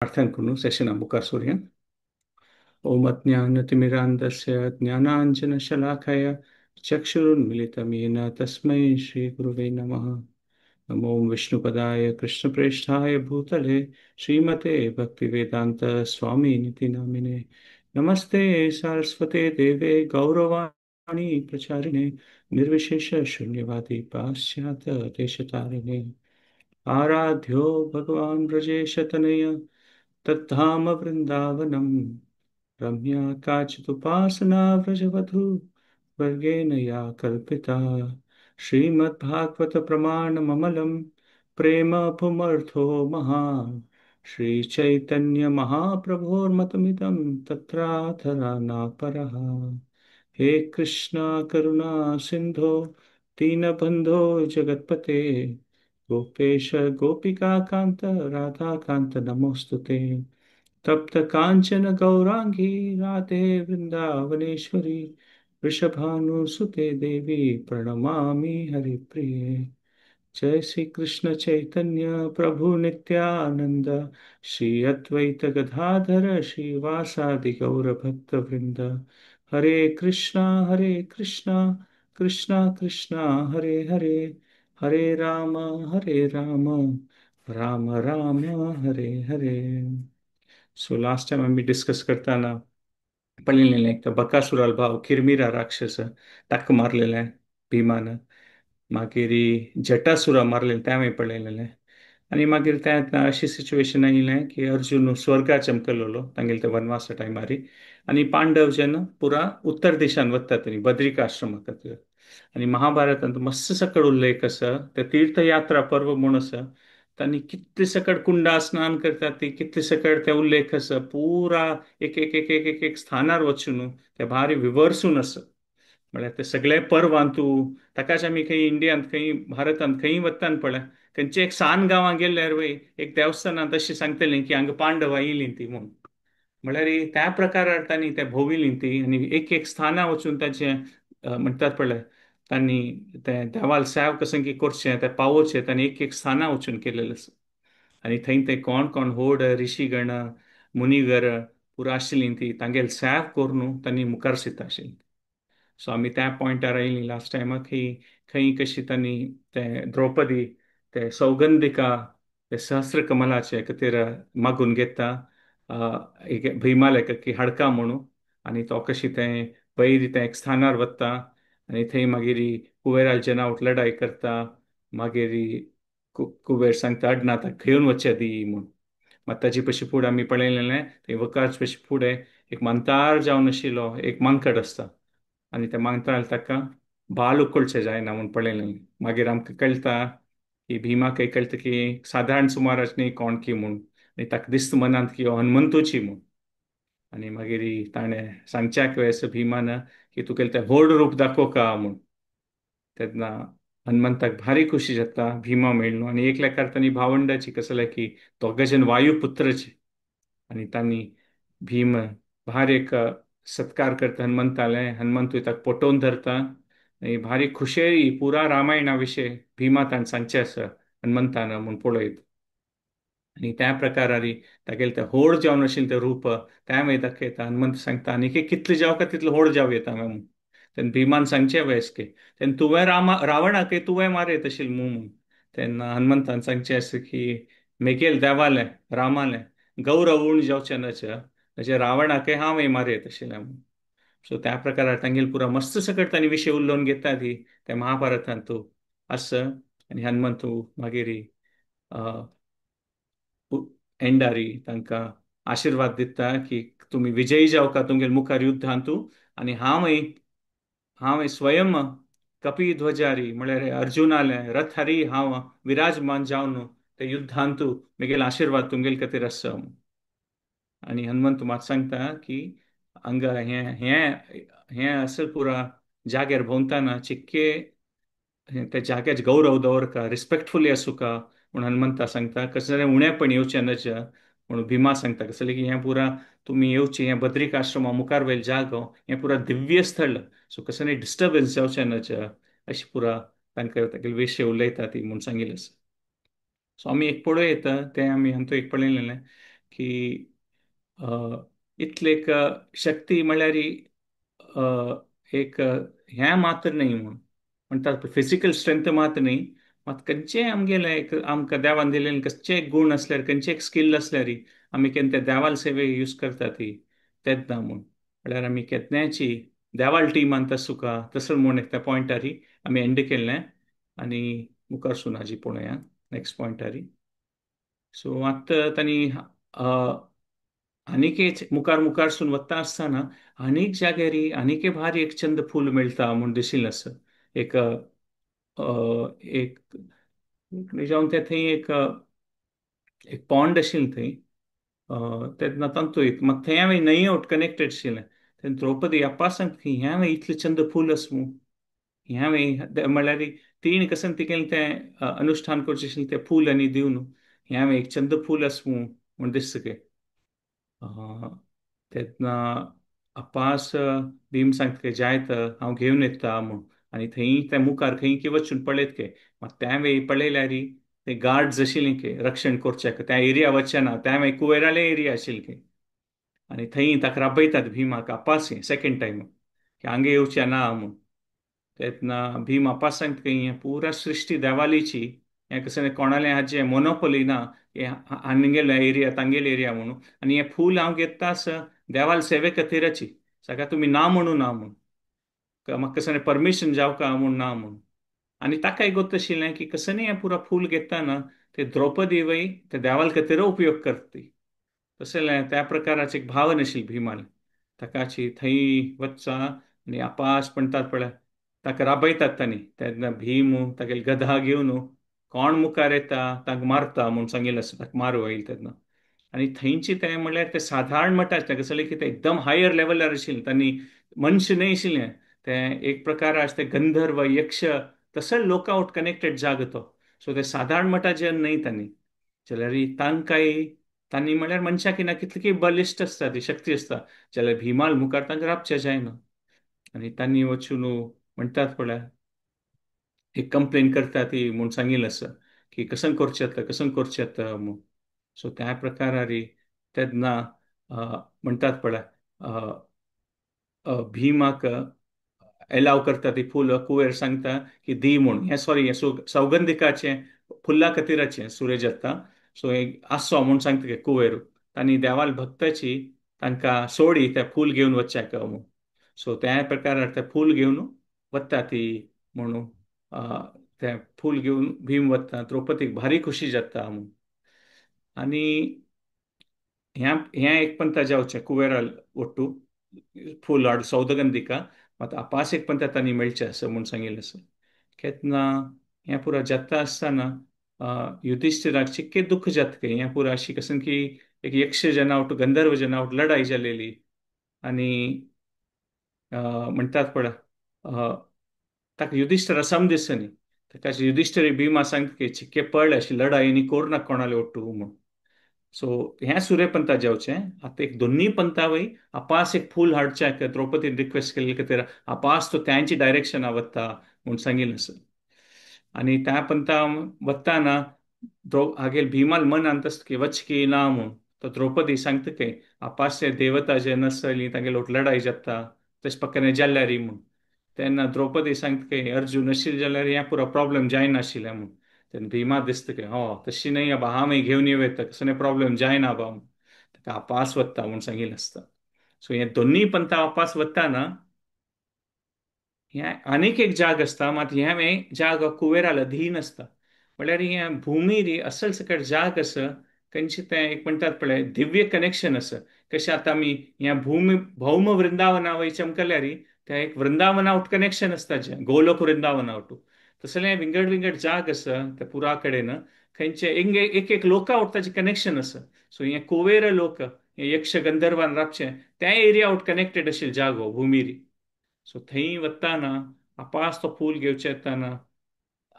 प्रार्थना करून सेशना मुखार सोरया. ओम अज्ञानतिमिरान्धस्य ज्ञानाञ्जनशलाकया चक्षुरुन्मिलितं येन तस्मै श्रीगुरुवे नमः. नमो विष्णुपदाय कृष्णप्रेष्ठाय भूतले श्रीमते भक्तिवेदांत स्वामिनिति नामिने. नमस्ते सारस्वते देवे गौरवाणी प्रचारिणे निर्विशेष शून्यवादी पाश्चात्य देशतारिणे. आराध्यो भगवान ब्रजेशतनय तद्धाम वृंदावनम रम्या काचिदुपासना व्रजवधू वर्गेण या कल्पिता. श्रीमद्भागवत प्रमाणममलं प्रेम पुमर्थो महान् श्री चैतन्य महाप्रभोर्मतमिदं तत्राधरानापरः. हे कृष्णा करुणा सिंधो दीनबंधो जगत्पते गोपेश गोपिका कांत राधा कांत नमोस्तुते. तप्त कांचन गौरांगी राधे वृंदावनेश्वरी वृषभानुसुते देवी प्रणमामि हरिप्रिये. जय श्री कृष्ण चैतन्य प्रभु नित्यानंद श्री अद्वैत गदाधर श्रीवासादि गौर भक्त वृंद. हरे कृष्णा कृष्णा कृष्णा हरे हरे, हरे Ram Ram Ram Hare Hare. So last time आम्ही डिस्कस करताना पळयलें एक तर बकासुराल भाव किरमिरा राक्षस ताका मारलेलें भीमान, मागीर जटासुरा मारलेलें तें आमी पळयलेलें. आनी मागीर तें अशी सिच्युएशन आयलें की अर्जुन स्वर्गा चमकलेलो तांगेले ते वनवासा टायमार आनी पांडव जेन्ना पुरा उत्तर देशान वतात न्ही बद्रिका आश्रमा खातीर. आनी महाभारतांत मस्त सकड उल्लेख आसा ते तीर्थयात्रा पर्व म्हूण आसा, तांणी कितले सकड कुंडा स्नान करतात ती कितले सकड ते उल्लेख आसा पुरा एक एक एक एक एक एक स्थानार वचून ते भारी विवर्सून आसा. म्हळ्यार ते सगळे पर्वांतू ताकाच आमी खंय इंडियांत खंय भारतांत खंय वतान पळय खंयचे एक सान गांवां गेल्यार वय एक देवस्थानांत अशें सांगतलें की हांगा पांडवा येयलीं ती म्हूण. म्हळ्यार त्या प्रकारार तांणी ते भोंविलीं ती आनी एक एक स्थानां वचून ताचें म्हणटात पळय तांणी तें देवाल सेव कशें की करचें तें पावोवचें तांणी एक एक स्थानां वचून केलेलें आसा. आनी थंय ते कोण कोण व्हड ऋषीगण मुनीगर पुरा आशिल्लीं ती तांगेल सेव करून तांणी मुखार सरता आशिल्लीं. सो आमी त्या पॉयंटार आयलीं लास्ट टायमाक की खंय कशी तांणी ते द्रौपदी ते सौगंधिका ते सहस्र कमलाचे खातीर मागून घेता एक भीमाले की हाडका म्हणून आनी तो कशी तें वयर तें एक स्थानार वता आनी थंय मागीर कुबेराल जनावट लढाई करता. मागीर कुबेर सांगता अडना ताका घेवन वचचे दी म्हूण. मात ताजे पशी फुडें आमी पळयलेलें थंय वकाच पशी फुडें एक मांतार जावन आशिल्लो एक मांकड आसता आनी त्या मांकडान ताका बाल उकळचें जायना म्हूण पळयलेलें. मागीर आमकां कळटा की भीमाक कळटा की सादारण सुमाराच न्ही कोण की म्हूण आनी ताका दिसता मनांत की हो हनुमंतूची म्हूण. आनी मागीर ताणें सांगच्याक वेळेस भीमान की तुगेलें तें व्हड रूप दाखोवका म्हूण. तेन्ना हनुमंताक भारी खुशी जाता भीमा मेळ्ळो आनी एकल्या तांणी भावंडाची कसले की दोगां जाण वायुपुत्रची आनी तांणी भीम भारी एक सत्कार करता हनुमंताले. हनुमंतूय ताका पोटोवन धरता आनी भारी खुशेरी पुरा रामायणा विशय भीमा ताणें सांगचें आसा हनुमंतान म्हूण पळयत. आनी त्या प्रकारारी तागेलें तें व्हड जावन आशिल्लें तें रूप तें मागीर दाखयता. हनुमंत सांगता आनी कितलें जावं का तितलें व्हड जावं येता हांवें म्हूण. तेन्ना भीमान सांगचें वयस्के तेन्ना तुवें रावणाक तुवें मारयत आशिल्लें म्हूण. तेन्ना हनुमंतान सांगचें आसा की मेगेल देवालें रामालें गौरव उण जावचें नच रावणाकय हांवें मारयत आशिल्लें म्हूण. सो त्या प्रकारार तांगेल पुरा मस्त सकट तांणी विशय उलोवन घेता ती त्या महाभारतांत तूं आसा. आनी हनुमंत मागीर एंडारी तांकां आशिर्वाद दिता की तुमी विजयी जावका तुमगेले मुखार युद्धांतू आनी हांवय हांवें स्वयं कपिध्वजारी म्हळ्यार अर्जुनाले रथारी हांव विराजमान जावन ते युद्धांतू मेगेले आशिर्वाद तुमगेले खातीर आसा. आनी हनुमंत मात सांगता की हांगा हें हें हें अशें पुरा जाग्यार भोंवतना चिक्के त्या जाग्याच गौरव दवरका रिस्पेक्टफुली आसूका म्हूण हनुमंता सांगता. कशें जाल्यार उणेपण येवचें नज म्हूण भीमा सांगता. कसलें की हें पुरा तुमी येवचें हें बद्रिक आश्रमा मुखार वयल जागो हें पुरा दिव्य स्थळ सो कसलें डिस्टर्बन्स जावचें नज अशें पुरा तांकां तागेले विशय उलयता ती म्हूण सांगिल्लें आसा. सो आमी एक पळोवं येता तें आमी हांतू एक पळयलेलें की इतले एक शक्ती म्हळ्यार एक हें मात्र न्ही म्हूण म्हणटात फिजिकल स्ट्रेंथ मात्र न्ही, मात खंयचेय आमगेलें एक आमकां देवान दिलेलें खंयचेय एक गूण आसल्यार, खंयचेय एक स्कील आसल्यार आमी केन्ना ते देवाल सेवे यूज करता ती तेन्ना म्हूण म्हळ्यार आमी केन्नाची देवाल टीमान तसुका तसो म्हूण एक त्या पॉयंटारी आमी एंड केल्लें आनी मुखार सुनाजी पळोवया नेक्स्ट पॉयंटारी. सो आतां तांणी आनीक एक मुखार मुखारसून वता आसतना आनीक जाग्यारी आनीक भारी एक चंद फूल मेळटा म्हूण दिशिल्लें आसा. एक एक जावन ते थंय एक एक पॉन्ड आशिल्लें थंय तेन्ना तांतू मात थंय हांवें न्हंये वट कनेक्टेड आशिल्लें. तेन्ना द्रौपदी अप्पा सांगता की हें हांवें इतलें चंद फूल आसा म्हूण हें हांवें म्हळ्यार तीण कसन तिगेलें तें अनुश्ठान करचें आशिल्लें तें फूल आनी दिवन हें हांवें एक चंद फूल आसा म्हूण दिसता की. तेन्ना अप्पास भीम सांगता की जायत हांव घेवन येता म्हूण आनी थंय त्या मुखार खंय की वचून पळयत के मात त्या वेळी पळयल्यार ते गार्ड्स आशिल्ले की रक्षण करच्याक त्या एरिया वचचे ना, त्या वेळी कुवेराले एरिया आशिल्ले की आनी थंय ताका राबयतात भीमाक अप्पास सेकेंड टायम की हांगा येवचें ना म्हूण. तेन्ना भीम अप्पास सांगता की हें पुरा सृश्टी देवालीची, हें कशें कोणालें हाजें मोनोपोली ना, हें हांगेले एरिया तांगेले एरिया म्हणून आनी हें फूल हांव घेता आसा देवाल सेवे खातीराची, साका तुमी ना म्हणू ना म्हूण, म्हाका कशें परमिशन जावका म्हूण ना म्हूण. आनी ताकाय गोत आशिल्लें की कशें हें पुरा फूल घेतना ना ते द्रौपदी वय ते देवाल खातीर उपयोग करती, तशें त्या प्रकाराची एक भावना आशिल्ली भीमाले. ताकाची थंय वच्चा आनी अपास म्हणटात पळय ताका राबयतात तांणी. तेन्ना भीम तागेली गधा घेवन कोण मुखार येता तांकां मारता म्हूण सांगिल्लें आसा, ताका मारू येयले तेन्ना. आनी थंयची तें म्हणल्यार तें साधारण मठाचें ताका कसलें की तें एकदम हायर लेवलार आशिल्लें, तांणी मनशां न्हय आशिल्लें, तें एक प्रकार आसा तें गंधर्व यक्ष तसो लोक आवट कनेक्टेड जागो तो. सो तें साधारण मठाचें न्हय तांणी, जाल्यार तांकांय तांणी म्हणल्यार मनशाक ना कितली बलिश्ट आसता ती शक्ती आसता, जाल्यार भीमाल मुखार तांकां राबचें जायना. आनी तांणी वचून म्हणटात पळय एक कंप्लेन करता ती म्हूण सांगिल्लें आसा की कसं करचें आतां कसं करचें आतां म्हूण. सो त्या प्रकारारी तेन्ना म्हणटात पळय भीमाक एलाव करता ती फूल कुवेर सांगता की दी म्हूण, हें सॉरी हें सौगंधिकाचें फुल्ला खातीराचें सुरेज जाता. सो हें आसो म्हूण सांगता की कुवेर तांणी देवाल भक्ताची तांकां सोडी तें फूल घेवन वचच्याक म्हूण. सो त्या प्रकारार तें फूल घेवन वता ती म्हणून तें फूल घेवन भीम वता, द्रौपदीक भारी खुशी जाता म्हूण. आनी ह्या ह्या एक पंथा जावचें कुवेरा ಒಟ್ಟು फूल हाड सौदगंधिका मात अपास एक पंथा तांणी मेळचें आसा म्हूण सांगिल्लें आसा. केन्ना हें पुरा जाता आसतना युधिश्ठिराक चिक्के दुख्ख जाता की हें पुरा अशी कसन की एक यक्ष जनावट गंधर्व जनावट लढाई जालेली आनी म्हणटात पळय ताका युधिश्ठिरा सम दिसनी, ताका युधिश्ठिर भीमा सांगता की चिक्के पडले अशी लढाई आनी कोरना कोणाले ओट्टू म्हूण. सो हें सूर्यपंथा जावचें आतां एक दोन्ही पंथा वय अपास एक फूल हाडच्याक द्रौपदीन रिक्वेस्ट केल्ली खातीर अपास तो त्यांची डायरेक्शना वता म्हूण सांगिल्लें आसा. आनी त्या पंथा वताना हागेल भीमाल मनांत आसता की वच की ना म्हूण, तो द्रौपदी सांगता की अपास देवता जे नसली तांगेले लढाई जाता तशें पक्काने जाल्यारी म्हूण. तेन्ना द्रौपदी सांगता की अर्जुन आशिल्ले जाल्यार हें पुरो प्रॉब्लेम जायनाशिल्लें म्हूण. तेन्ना भीमा दिसता की हो तशी न्हय आबा हांव घेवन येवं येता कसलें प्रॉब्लेम जायना आबा म्हूण, ताका अपास वता म्हूण सांगिल्लें आसता. सो हें दोनूय पंथा अपास वताना हें आनीक एक जाग आसता, मात हें जाग कुवेराल अधीन आसता, म्हळ्यार हें भुमी री असल सकट जाग आसा खंयचें तें एक म्हणटात पळय दिव्य कनेक्शन आसा. कशें आतां आमी ह्या भूमी भौम वृंदावना वय चमकल्यार तें एक वृंदावना आवट कनेक्शन आसता जें गोलोक वृंदावना आवटू, तसलें विंगड विंगड जाग आसा त्या पुरा कडेन खंयचे एक एक लोका आवट ताचें कनेक्शन आसा. सो हें कुवेर लोक हें यक्ष गंधर्वान राबचें त्या एरिया आवट कनेक्टेड आशिल्लो जागो भुमीरी. सो थंय वताना अपास तो फूल घेवचें येताना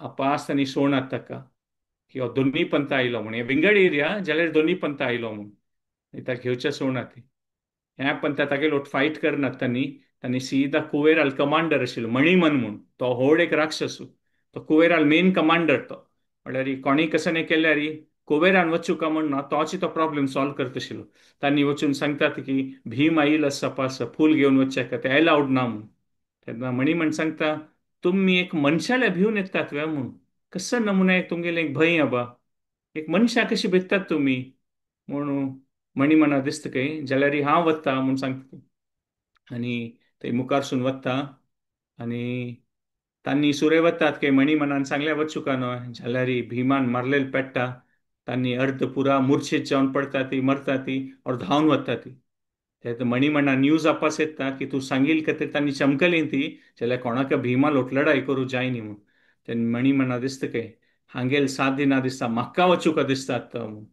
अपास तांणी सोणात ताका की हो दोन्ही पंथा आयलो म्हूण, हे विंगड एरिया जाल्यार दोन्ही पंथा आयलो म्हूण ताका घेवचें सोणात. ह्या पंथा तागेलो फायट करनात तांणी, तांणी सीधा कुवेराल कमांडर आशिल्लो मणिमन म्हूण, तो व्हड एक राक्षसू, तो कुवेराल मेन कमांडर तो, म्हणल्यार कोणी कसं नाही केल्यार कुबेरान वचूका म्हण ना तोच तो प्रॉब्लेम सॉल्व करतशिलो. तांणी वचून सांगतात की भीम आईल आसा फूल घेवन वचच्याक ते अलावड ना म्हूण. तेन्ना मणिमण सांगता तुमी एक मनशाले भिवन येतात वे म्हूण, कसो नमुना एक तुमगेले एक भंय आबा, एक मनशा कशी भितात तुमी म्हणून मणिमणा दिसता काय जाल्यार हांव वता म्हूण सांगता. आनी थंय मुखारसून वता आनी तांणी सुरे वतात काय मणिमणान सांगल्या वचुका न्हय, जाल्यार भीमान मारलेले पेट्टा, तांणी अर्द पुरा मुर्छीत जावन पडटा ती, मरता ती और धांवन वता ती. ते मणिमणा न्यूज आपास येता की तूं सांगील खातीर तांणी चमकली ती, जाल्यार कोणाक भीमा लोट लढाई करूं जाय न्ही म्हूण. तेन्ना मणिमणा दिसता काय हांगेल सात दिना दिसता म्हाका वचुका दिसता आतां म्हूण.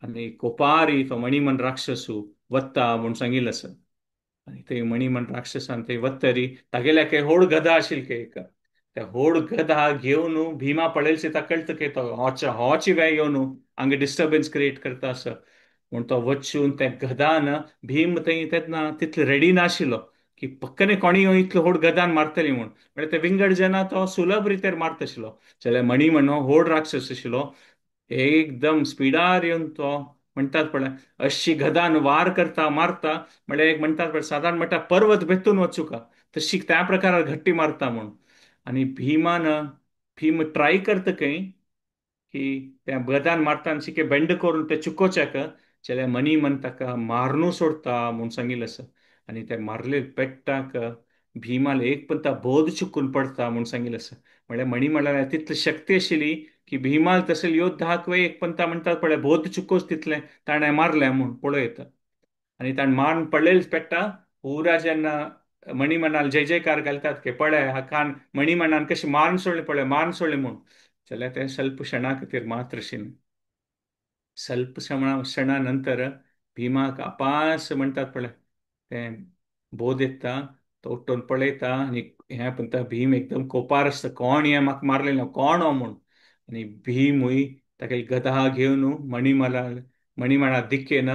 आनी कोपारी तो मणिमण राक्षसू वत्ता म्हूण सांगिल्लें आसा. आनी ते मणिमण राक्षसान ते वत्तरी तागेल्या काय होड गदा आशिल्ली काय एक, त्या होड गदा घेवन भीमा पळयलशी ताका कळटा की तो होची वे येवन हांगा डिस्टर्बन्स क्रिएट करता आसा म्हूण तो वचून त्या गदान भीम थंय तेन्ना तितले रेडी नाशिल्लो की पक्कने कोणी येवन इतलो होड गदान मारतली म्हूण, म्हळ्यार ते विंगड जना तो सुलभ रितेर मारता आशिल्लो. जाल्यार मणिमण हो होड राक्षस आशिल्लो, एकदम स्पिडार येवन तो म्हणटात पळय अशी गदान वार करता मारता, म्हळ्यार एक म्हणटात पळय सादारण म्हणटा पर्वत बेतून वचुका तशी त्या प्रकारार घट्टी मारता म्हूण. आनी भीमान भीम ट्राय करता खंय की त्या गदान मारता शिके बेंड करून ते चुकोच्याक, जाल्यार मणिमन ताका मारनू सोडता म्हूण सांगिल्लें आसा. आनी ते मारले पेट्टाक भीमाल एक पण बोध चुकून पडता म्हूण सांगिल्लें आसा. म्हळ्यार मणिमणाक तितली शक्ती आशिल्ली की भीमाल तसले योद्धाक वे एक पंता म्हणटात पळय बोध चुकोच तितलें ताणें मारलें म्हूण पळय येता. आनी ताणें मारून पडलेलें पेट्टा पुरा जेन्ना मणिमणाल जय जयकार घालतात की पळय हाकान मणिमणान कशें मारून सोडलें पळय मारून सोडलें म्हूण, जाल्यार तें स्वल्प क्षणा खातीर मात्र आशिल्लें. स्वल्प क्षणा नंतर भीमाक अपास म्हणटात पळय तें बोध येता, तो उठून पळयता आनी हें म्हणटा भीम एकदम कोपार आसता, कोण हें म्हाका मारलें ना कोण हो म्हूण. आनी भीमूय ताका गदा घेवन मणिमणा दिकेन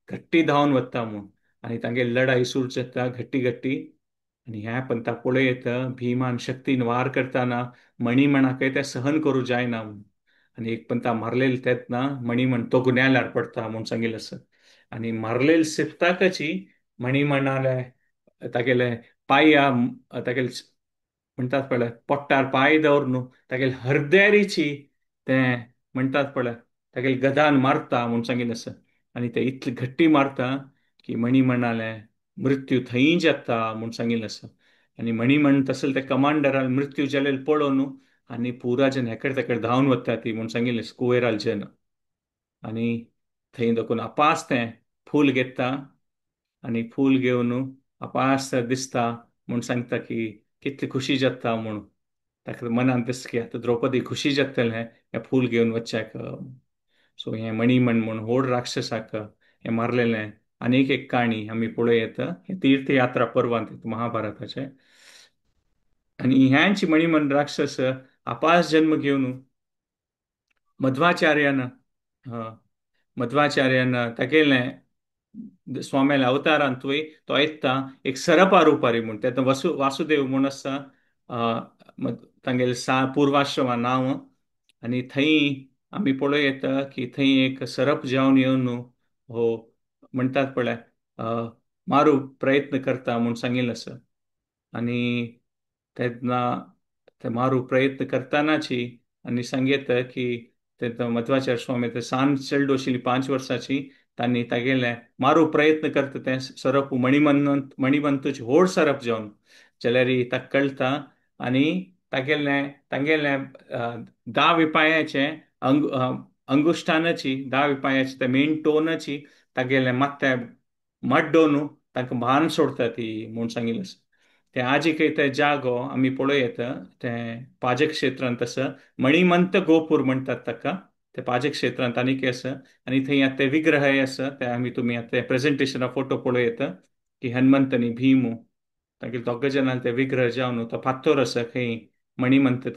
घट्टी धांवन वता म्हूण, आनी तांगे लढाई सुरू जाता घट्टी घट्टी. आनी ह्या पंता पळयत भीमान शक्तीन वार करतना मणिमणाकय तें सहन करूं जायना म्हूण. आनी एक पंता मारलेले तेन्ना मणिमण तो गुन्यालार पडटा म्हूण सांगिल्लें आसा. आनी मारलेले सिप्ताकाची मणिमणाले तागेले पांया तागेले म्हणटात पळय पोट्टार पांय दवरून तागेले हरदेरीची तें म्हणटात पळय तागेले गदान मारता म्हूण सांगिल्लें आसा. आनी ते इतले घट्टी मारता की मणिमणाले मृत्यू थंय जाता म्हूण सांगिल्लें आसा. आनी मणिमण तसले ते कमांडरान मृत्यू जालेले पळोवन आनी पुरा जन हेकड तेकड धांवन वता ती म्हूण सांगिल्लें कुवेराल जन. आनी थंय देखून आपास तें फूल घेता आनी फूल घेवन अपास दिसता म्हूण सांगता की कितली खुशी जाता म्हूण, ताका मनान दिसता की आतां द्रौपदी खुशी जातलें हें फूल घेवन वचच्याक. सो हें मणिमण म्हूण व्हड राक्षसाक हें मारलेलें. आनीक एक काणी आमी पळोवं येता हें तीर्थयात्रा पर्वांत महाभारताचें. आनी ह्यांची मणिमण राक्षस अपास जन्म घेवन मध्वाचार्यान मध्वाचार्यान तागेलें स्वाम्याल्या अवतारांतूय तो येता एक सरपा रुपारी म्हूण, तेन्ना वासुदेव म्हूण आसा तांगेलें पुर्वाश्रमा नांव. आनी थंय आमी पळोवं येता की थंय एक सरप जावन येवन हो म्हणटात पळय मारू प्रयत्न करता म्हूण सांगिल्लें आसा. आनी तेन्ना ते मारू प्रयत्न करतानाची आनी सांगता की तेन्ना मध्वाचार्य स्वामी ते सान चेडूं आशिल्ली 5 वर्सांची, तांणी तागेलें मारू प्रयत्न करता तें सरप मणिमंतूच व्हड सरप जावन जाल्यार ताका कळटा. आनी तागेलें दावे पांयाचें अंगुश्ठानाची दावे पांयाची ते मेन टोनाची तागेलें माथ्या मड्डोवन तांकां भान सोडटा ती म्हूण सांगिल्लें आसा. ते आजिकय ते जागो आमी पळोवं येता तें पाजक क्षेत्रांत आसा, मणिमंत गोपूर म्हणटात ताका, ते पाजक क्षेत्रांत आनीक आसा. आनी थंय आतां ते विग्रहय आसा, ते आमी तुमी आतां प्रेजेंटेशना फोटो पळोवं येता की हनुमंत आनी भीम तागेले दोग जाणां ते विग्रह जावन तो फातोर आसा खंय मणिमंत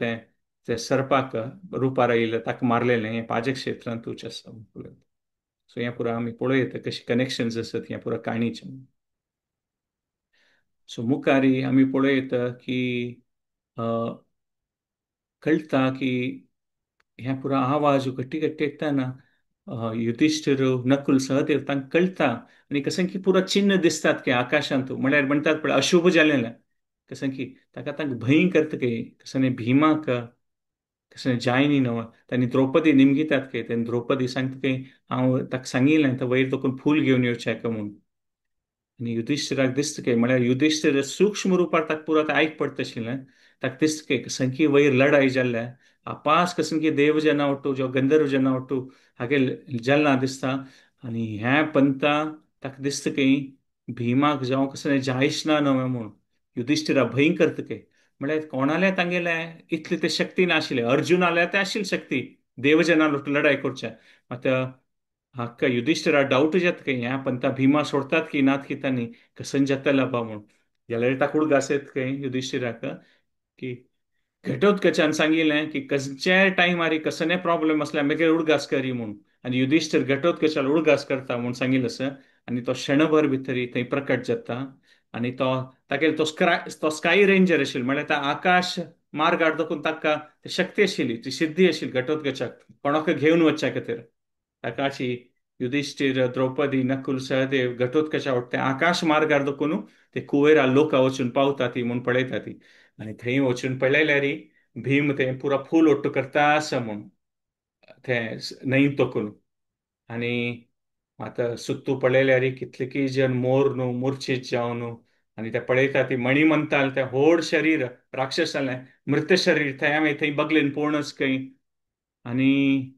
ते सर्पाक रुपार आयिल्लें ताका मारलेलें हें पाजक क्षेत्रांतूच आसा. सो हें पुरा आमी पळोवं येता कशी कनेक्शन्स आसात हें पुरा काणीचें. सो मुखारी आमी पळोवं येता की कळटा की हें पुरा आवाज घट्टी घट्टी येतना युधिश्ठीर नकुल सहदेव तांकां कळटा आनी कसं की पुरा चिन्न दिसतात की आकाशांत म्हळ्यार म्हणटात पळय अशुभ जालें कसं की ताका तांकां भंय करता की कसं भीमाक कसं जायनी न्हय तांणी द्रौपदी निमगितात की तेन्ना द्रौपदी सांगता की हांव ताका सांगिल्लें तर वयर तकून फूल घेवन येवचें का म्हूण. आनी युधिश्ठिराक दिसता की म्हळ्यार युधिश्ठिर सूक्ष्म रुपार ताका पुरो आतां आयक पडटा आशिल्लें ताका दिसता की कसं की वयर लढाई जाल्ल्या आपास कसं की देव जना वट्टू जो गंधर्व जना वट्टू हागे जाल्ला दिसता. आनी ह्या पंता ताका दिसता की भीमाक जावं कसं जायच ना न्हय म्हूण युधिश्ठिरा भंय करता की म्हळ्यार कोणाल्या तांगेल्या इतली ते शक्ती नाशिल्ले अर्जुनाल्या ते आशिल्ली शक्ती देवजना लढाई करच्या. आतां हाका युधिश्ठिरा डावट जाता की ह्या पंता भीमा सोडतात की नात की तांणी कसन जातला बा म्हूण जाल्यार ताका उडगास येता खंय युधिश्ठिराक की घटोत्कचान सांगिल्लें की कसच्याय टायमार कसले प्रॉब्लेम आसल्यार मागीर उडगास करी म्हूण. आनी युधिश्ठिर घटोत्कचाल उडगास करता म्हूण सांगिल्लें आसा आनी तो क्षणभर भितर थंय प्रकट जाता आनी तो तागेलो तो स्काय रेंजर आशिल्लो म्हळ्यार तो आकाश मार्गार दाखोवन ताका शक्ती आशिल्ली ती सिद्धी आशिल्ली घटोत्कचाक कोणाक घेवन वचच्या खातीर. ताकाची युधिश्ठिर द्रौपदी नकुल सहदेव घटोत्कचा ते आकाश मार्गार दाखोवन ते कुवेरा लोकां वचून पावता ती म्हूण पळयता ती. आनी थंय वचून पळयल्यार भीम ते पुरा फूल ओट्टू करता आसा म्हूण ते न्हंय तोकून. आनी आतां सुत्तू पळयल्यार कितले जण मोर न्हू मुर्चीत जावन न्हू आनी ते पळयता ती मणी म्हणटाल तें व्हड शरीर राक्षसालें मृत शरीर थंय आमी थंय बगलेन पळोवनच खंय. आनी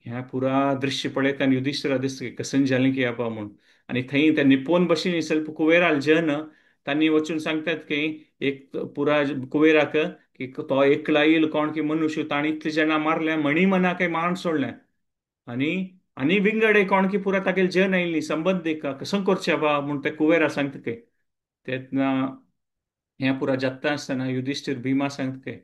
ह्या पुरा दृश्य पळयता आनी युधिश्ठिरा दिसता कसन जालें की आपा म्हूण. आनी थंय ते निपोवन बशीन स्वल्प कुवेराल जन तांणी वचून सांगतात की एक पुरा कुवेराक की तो एकला येयल कोण की मनुष्य ताणें इतले जाणां मारलें मणी मना काय मारून सोडलें. आनी आनी विंगड कोण की पुरा तागेले जन आयिल्ली संबंद कसं करचें बा म्हूण ते कुवेरा सांगता की. तेन्ना हें पुरा जाता आसतना युधिश्ठिर भीमा सांगता की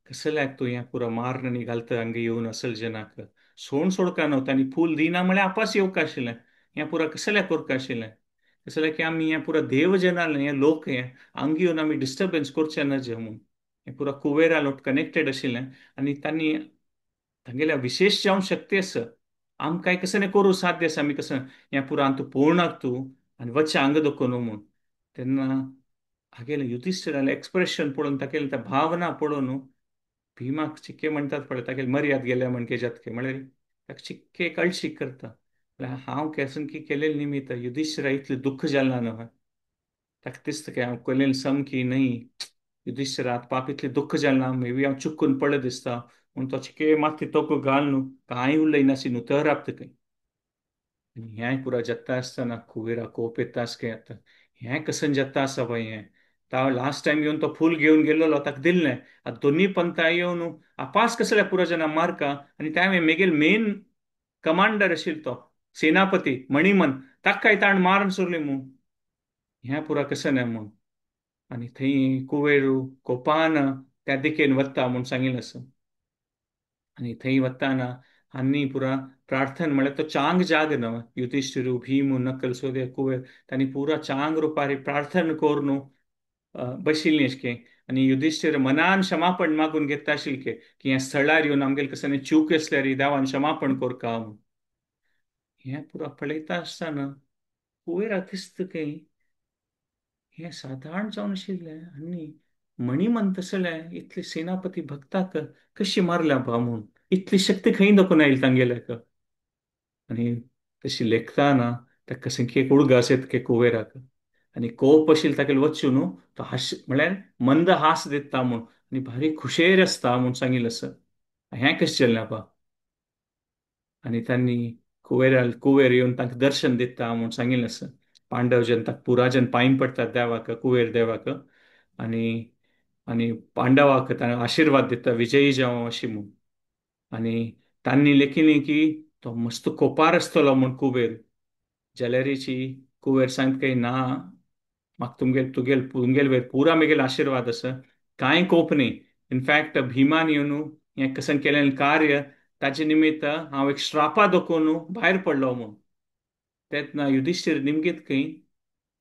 कसल्याक तूं हें पुरा मारून आनी घालता हांगा येवन असल जनाक सोण सोडका न्हू तांणी फूल दिना म्हळ्यार आपास येवका आशिल्लें हें पुरा कसल्याक करका आशिल्लें कसल्याक की आमी हें पुरा देव जनालें हें लोक हें हांगा येवन आमी डिस्टर्बन्स करचें नजे म्हूण हें पुरा कुवेरा लोट कनेक्टेड आशिल्लें. आनी तांणी तांगेल्या विशेश जावन शक्ती आसा आमकां कसं करूं साध्य आसा आमी कसं हें पुरा अंतू पळोवनाक तूं आनी वचचें हांगा दाखोवन न्हू म्हूण. तेन्ना हागेलें युधिश्ठिरालें एक्सप्रेशन पळोवन तागेलें त्या भावना पळोवन भीमाक चिक्के म्हणटात पळय तागेली मर्याद गेल्या म्हण जातके म्हळ्यार ताका चिक्के कळशीक करता म्हळ्यार हांव केसन की केलेलें निमित्त युधिश्ठिरा इतलें दुख्ख जालें ना न्हय ताका दिसता की हांव केलेलें सामकी न्हय युधिश्ठिराक पाप इतलें दुख्ख जालें ना मे बी हांव चुकून पडलें दिसता म्हूण तो चिके माथी तोको घाल न्हू कांय उलयनासी न्हू तर राबता खंय. आनी हें पुरा जाता आसतना कुवेरा कोप येता आसता आतां हें कसन जाता आसा पळय हें ता लास्ट टायम येवन तो फूल घेवन गेल्लो ताका दिल्लें आतां दोनी पंता येवन आपास कसल्या पुरा जाणां मारका आनी त्या मेगेल मेन कमांडर आशिल्लो तो सेनापती मणिमन ताका ताण मारून सोडली म्हूण हें पुरा कसं न्हय म्हूण. आनी थंय कुवेरू कोपान त्या दिकेन वता म्हूण सांगिल्लें आसा. आनी थंय वताना आनी पुरा प्रार्थना म्हळ्यार तो चांग जाग न्हय युधिश्ठिरू भीम नकल सोदे कुवेर तांणी पुरा चांग रुपारी प्रार्थना करून बशिल्लीं अशें. आनी युधिश्ठिर मनान क्षमापण मागून घेता आशिल्ले की ह्या स्थळार येवन आमगेले कसलें चूक आसल्यार देवान क्षमापण करका म्हूण. हें पुरा पळयता आसतना कुवेरा दिसता की हें सादारण जावन आशिल्लें आनी मणिमन तसलें इतले सेनापती भक्ताक कशी मारल्या बा म्हूण इतली शक्ती खंय दाखोवन आयली तांगेल्याक. आनी तशी लेखताना ताका कशें की एक उडगास येता की कुवेराक आनी कोप आशिल्लो तागेलो वचून न्हू तो हास म्हळ्यार मंद हास दिता म्हूण आनी भारी खुशेर आसता म्हूण सांगिल्लें आसा. हें कशें जालें बा. आनी तांणी कुवेरा कुवेर येवन तांकां दर्शन दिता म्हूण सांगिल्लें आसा. पांडव जन ताका पुराजन पांय पडटात देवाक कुवेर देवाक आनी आनी पांडवाक ताणें आशिर्वाद दिता विजयी जावं अशी म्हूण. आनी तांणी लेखिल्लें की तो मस्त कोपार आसतलो म्हूण कुबेर जाल्यारीची कुबेर सांगता की ना म्हाका तुमगेल तुगेल तुमगेल वयर पुरा मेगेल आशिर्वाद आसा कांय कोप न्ही. इनफॅक्ट भीमान येवन हें कशें केलें कार्य ताचे निमित्त हांव एक श्रापा दाखोवन भायर पडलो म्हूण. तेन्ना युधिश्ठीर निमगीत खंय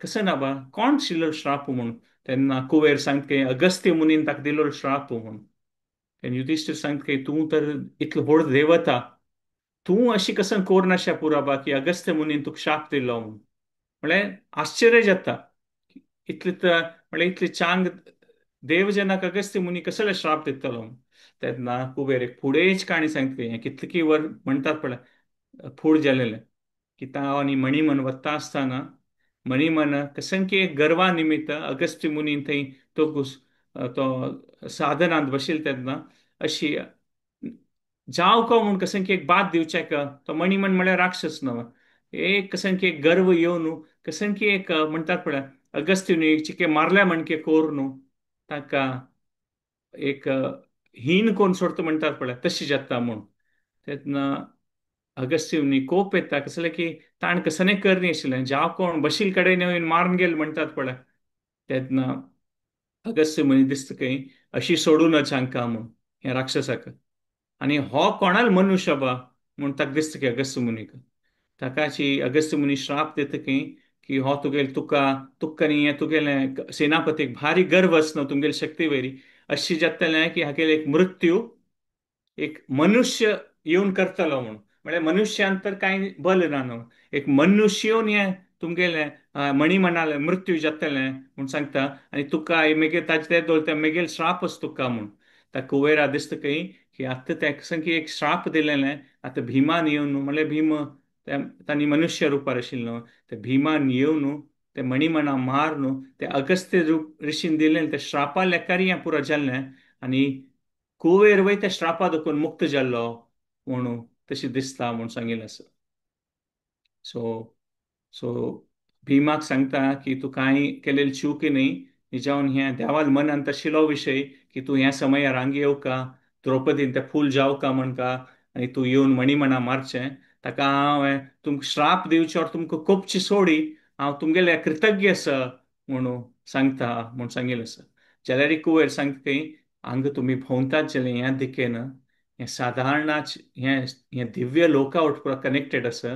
कसं ना बा कोण शिल्लो श्राप म्हूण. तेन्ना कुबेर सांगता की अगस्त्य मुनीन ताका दिल्लो श्राप म्हूण. तेन्ना युधिश्ठीर सांगता की तूं तर इतलो व्हड देवता तूं अशी कसन कोरनाशा पुराबा की अगस्त्य मुनीन तुका शाप दिलो म्हूण. म्हळ्यार आश्चर्य जाता, इतले तर म्हळ्यार इतले चांग देवजनाक अगस्त्य मुनी कसले श्राप दितलो म्हूण. तेन्ना कुबेर एक फुडेंच काणी सांगता, हें कितले की वर म्हणटात पळय फूड जालेलें की तांव आनी मणिमन वता आसतना मणिमन कसंकी एक गर्वा निमित्त अगस्त्य मुनीन थंय तो घुस तो साधनांत बशिल्लो तेन्ना अशी जावं को म्हूण कसंकी एक बाद दिवचें का, तो मणिमन म्हळ्यार राक्षस न्हय, एक कसंकी एक गर्व येवन कसंकी एक म्हणटात पळय अगस्त्य मुनी चिके मारल्या म्हणके कोर न्हू ताका एक हीन कोण सोडता म्हणटात पळय तशी जाता म्हूण. तेन्ना अगस्त्य मुनी कोप येता कसलें की ताण कसने करनी आशिल्लें जावं कोण बशील कडेन येवन मारून गेल म्हणटात पळय. तेन्ना अगस्त्य मुनी दिसता खंय अशी सोडूं नज हांकां म्हूण ह्या राक्षसाक, आनी हो कोणाल मनुष्य बा म्हूण ताका दिसता की अगस्त्य मुनीक ताकाची अगस्त्य मुनी श्राप दिता खंय की हो तुगेल तुका तुका न्ही हें तुगेलें सेनापतीक भारी गर्व आसना तुमगेली शक्ती वयरी अशी जातलें की हागेले एक मृत्यू एक मनुष्य येवन करतलो म्हूण. म्हळ्यार मनुष्यान तर कांय बल ना न्हू, एक मनुष्य येवन हें तुमगेलें मणी म्हणालें मृत्यू जातलें म्हूण सांगता आनी तुका मागीर ताजे ते दवरता मागीर श्राप आसा तुका म्हूण. त्या कुवेरा दिसता खंय की आतां ताका सामकी एक श्राप दिलेलें आतां भीमान येवन म्हळ्यार भीम तांणी मनुष्य रुपार आशिल्लो ते भीमान येवन ते मणिमणा मार न्हू ते अगस्त्य रूप ऋषीन दिलें ते श्रापा लेखारी हें पुरो जाल्लें आनी कुवेर वय त्या श्रापा दुखून मुक्त जाल्लो म्हणून तशी दिसता म्हूण सांगिल्लें आसा. सो सो भीमाक सांगता की तूं कांय केलेली चूक न्ही, निजावन हें देवाल मनान आशिल्लो विशय की तूं ह्या समयार हांगा येवका द्रौपदीन तें फूल जावका म्हणका आनी तूं येवन मणिमणा मारचें ताका हांव तुमकां श्राप दिवचो or तुमकां कोपची सोडी हांव तुमगेले कृतज्ञ आसा म्हणून सांगता म्हूण सांगिल्लें आसा. जाल्यार कुवेर सांगता खंय हांगा तुमी भोंवतात जाल्यार ह्या दिकेन हें सादारणाच हें हें दिव्य लोका वट पुरा कनेक्टेड आसा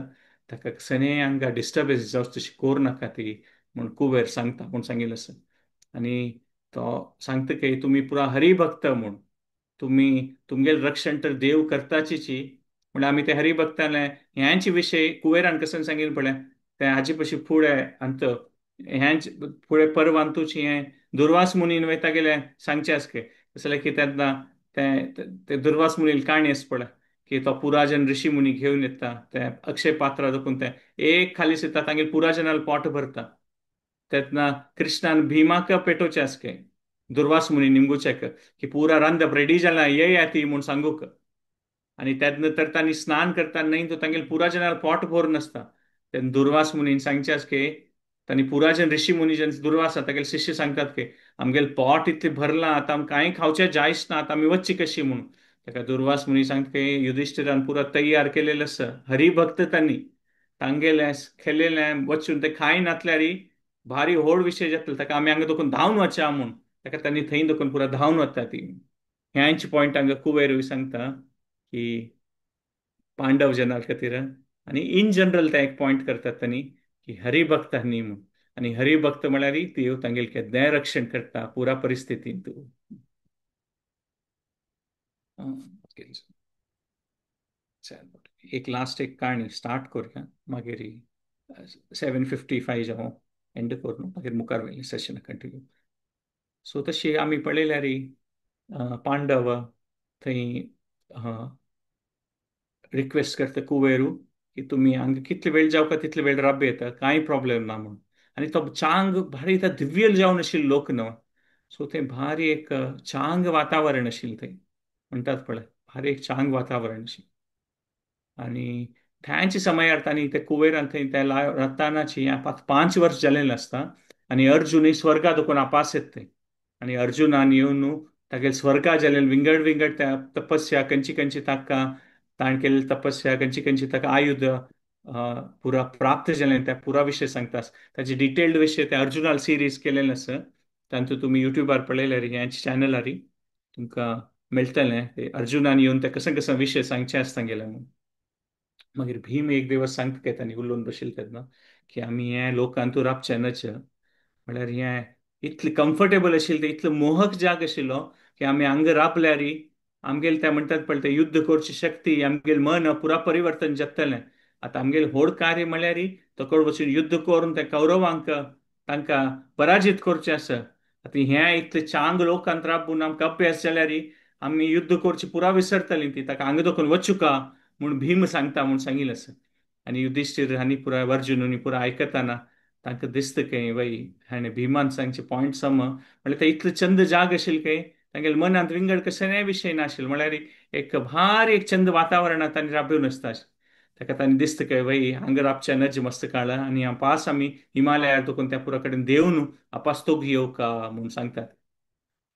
ताका सने हांगा डिस्टर्बन्स जावचे तशी करूं नाका ती म्हूण कुबेर सांगता म्हूण सांगिल्लें आसा. आनी तो सांगता की तुमी पुरा हरिभक्त म्हूण तुमी तुमगेलें रक्षण तर देव करताचीची म्हळ्यार आमी ते हरिभक्ताले ह्यांचे विशय कुबेरान कशें सांगिल्लें पळय ते हाजे पशी फुडें अंत ह्यांच फुडें परवांतूची हें दुर्वास मुनीन वयता गेले सांगचें आसा जाल्यार की तेन्ना ते दुर्वास मुनील काणी आसा पळय की तो पुराजन ऋषी मुनी घेवन येता ते अक्षय पात्रा दाखोवन ते एक खाली येता तांगेर पुराजनाल पोट भरता. तेन्ना कृष्णान भीमाक पेटोवचें आसा दुर्वास मुनी निमगुचेक की पुरा रांदप रेडी जाला ये ती म्हूण सांगूक, आनी तेन्ना तर तांणी स्नान करता न्हय तो तांगेर पुराजनाल पोट भरून नासता. तेन्ना दुर्वास मुनीन सांगचें आसा की तांणी पुराजन ऋषी मुनी जेन्ना दुर्वास तागेले शिष्य सांगतात की आमगेले पोट इतलें भरलां आतां आमकां कांय खावचें जायच ना आतां आमी वचची कशी म्हूण. ताका दुर्वास मुनी सांगता की युधिश्ठिरान पुरा तयार केलेलें आसा हरिभक्त तांणी तांगेलें खेलेलें वचून ते खाय नातल्यार भारी व्हड विशय जातलो ताका आमी हांगा दोकून धांवन वचा म्हूण ताका तांणी थंय दोकून पुरा धांवन वता ती. ह्यांच पॉयंट हांगा कुबेरूय सांगता की पांडव जनाल खातीर आनी इन जनरल ते एक पॉयंट करतात तांणी की हरिभक्त न्ही म्हूण, आनी हरिभक्त म्हळ्यार देव तांगेलें केन्नाय रक्षण करता पुरा परिस्थितींत. एक लास्ट एक काणी स्टार्ट करुया मागीर 7:55 जावं एंड करून मागीर मुखार वयलें सेशन कंटिन्यू. सो तशी आमी पळयल्यार पांडव थंय रिक्वेस्ट करता कुबेरू की तुमी हांगा कितले वेळ जावका तितले वेळ राब येता कांय प्रॉब्लेम ना म्हूण. आनी तो चांग भारी दिव्य जावन आशिल्लो लोक न्हय, सो थंय भारी एक चांग वातावरण आशिल्लें थंय म्हणटात पळय भारी एक चांग वातावरण आशिल्लें. आनी थंयच्या समयार तांणी ते कुबेरान थंय त्या रतानाची 5 वर्स जालेलें आसता आनी अर्जुनूय स्वर्गा दोकून आपास येता थंय आनी अर्जुनान येवन तागेले स्वर्गा जालेले विंगड विंगड त्या तपस्या खंयची खंयची ताका ताणें केल्ली तपस्या खंयची खंयची ताका आयुध पुरा प्राप्त जालें त्या पुरा विशय सांगता. ताजे डिटेल्ड विशय ते अर्जुनाल सिरीज केलेलें आसा तांतूं तुमी युट्यूबार पळयल्यार ह्या चॅनलार तुमकां मेळटलें ते अर्जुनान येवन ते कशें कशें विशय सांगचे आसता गेले म्हूण. मागीर भीम एक दिवस सांगता काय तांणी उलोवन बशिल्ले तेन्ना की आमी हें लोकांतू राबचें नच म्हळ्यार हें इतलें कम्फर्टेबल आशिल्लें इतलें मोहक जाग आशिल्लो की आमी हांगा राबल्यार आमगेले ते म्हणटात पळय ते युद्ध करची शक्ती, आमगेले मन पुरा परिवर्तन जातलें. आतां आमगेले व्हड कार्य म्हणल्यार तकोड वचून युद्ध करून त्या कौरवांक तांकां पराजीत करचें आसा. आतां हें इतले चांग लोकांत राबून आमकां अभ्यास जाल्यार आमी युद्ध करची पुरा विसरतलीं ती, ताका हांगा दखून वचुका म्हूण भीम सांगता म्हूण सांगिल्लें आसा. आनी युधिश्ठीर आनी पुराय अर्जुन पुरा आयकतना तांकां दिसता काय वय हाणें भीमान सांगचे पॉयंट सम म्हणल्यार ते इतले चंद जाग आशिल्ले काय तांगेले मनांत विंगड कसलेय विशय नाशिल्ले, म्हणल्यार एक भारी एक चंद वातावरणांत तांणी राबून आसता. ताका तांणी दिसता काय वय हांगा राबच्या नज मस्त काळ आनी पास आमी हिमालयार दखून त्या पुरा कडेन देवन आपास तोग येवका म्हूण सांगतात.